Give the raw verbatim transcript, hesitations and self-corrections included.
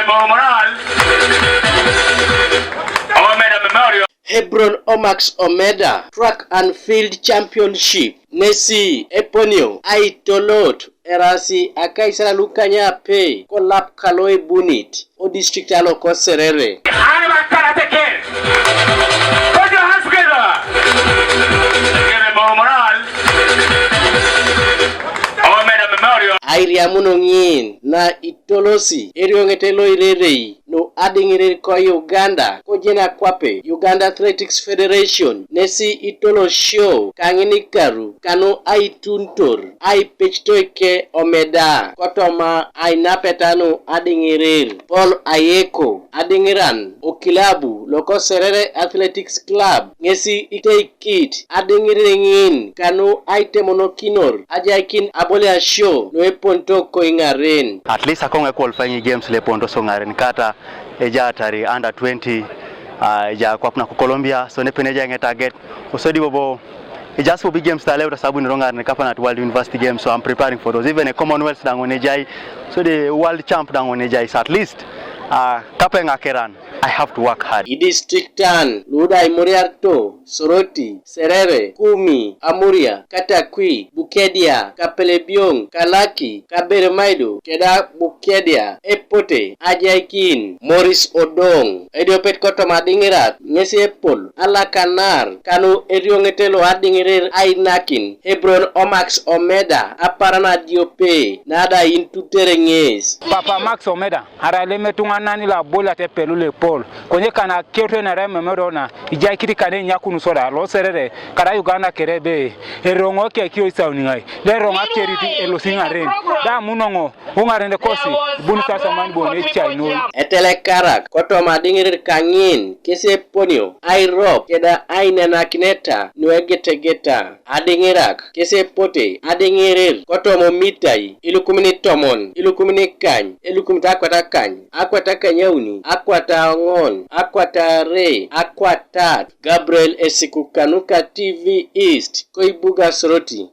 Memorial. Omeda Memorial. Hebron Omax Omeda Track and Field Championship, nesi eponio aitolot erasi akaisara lukanyape kolap kalo ebunit o district alo ko Serere. Ana bakara teke. Put your hands together. Give him a moral. Omeda Memorial. Airiamuno ŋin na itolosi erioŋete lo irerei nu adiŋirir ko Uganda kojena kwape Uganda Athletics Federation, nesi itolosio kaŋinikaru kanu aituntor aipecitoike Omeda kotoma ainapeta nu adiŋirir. Paul Ayeko adiŋiran okilabu loko Serere Athletics Club ŋesi iteikit adiŋirir ŋin kanu aitemonokinor ajaikin aboliasio nu eponito koiŋaren. At least akoŋ equalifying games leponto so ŋaren kata eja atari under twenty, uh, eja kwap na ko Colombia, so nepen eja ŋe target. Osodi bobo, eja so big games ta lewta sabu niro ŋaren kapanat World University Games, so I'm preparing for those. Even a Commonwealth daŋ ŋun ejai, so the World Champ daŋ ŋun ejai, so at least, uh, kape ŋakeran, I have to work hard. Idistriktan luda imuriarto Soroti, Serere, Kumi, Amuria, Katakwi, Bukedia, Kapelebioŋ, Kalaki, Kaberamaido, keda Bukedia, epote ajaikin Morris Odoŋ. Ediopet kotoma adiŋirat ŋesi epol alakanar kanu erioŋete lo adiŋirir ainakin Hebron Omax Omeda aparan adiope nada intutere ŋes. Papa Max Omeda, arai leme tuŋanan lo aboliat epelu lo epol, konye kana akeuto enere Memorial na, ijai kiti kana enyakun soda lo Serere, kara Uganda kere ebe, eroŋo kekio isauni ŋai, leroŋo akerit elosi ŋaren, da amunoŋo, oŋaren kosi, ibuni sasa man bon ecai noi. Etelekarak kotoma adiŋirir kaŋin, kesi eponio, airop, keda ainenakineta, nuegetegeta. Adiŋirak kes epote adiŋirir kotoma mitai ilukumin itomon, ilukumin ikany, elukumit akwat akany, akwat akanyauni, akwat aoŋon, akwat aare, akwat atat. Gabriel Esiku kanuka T V East, koibuga Soroti.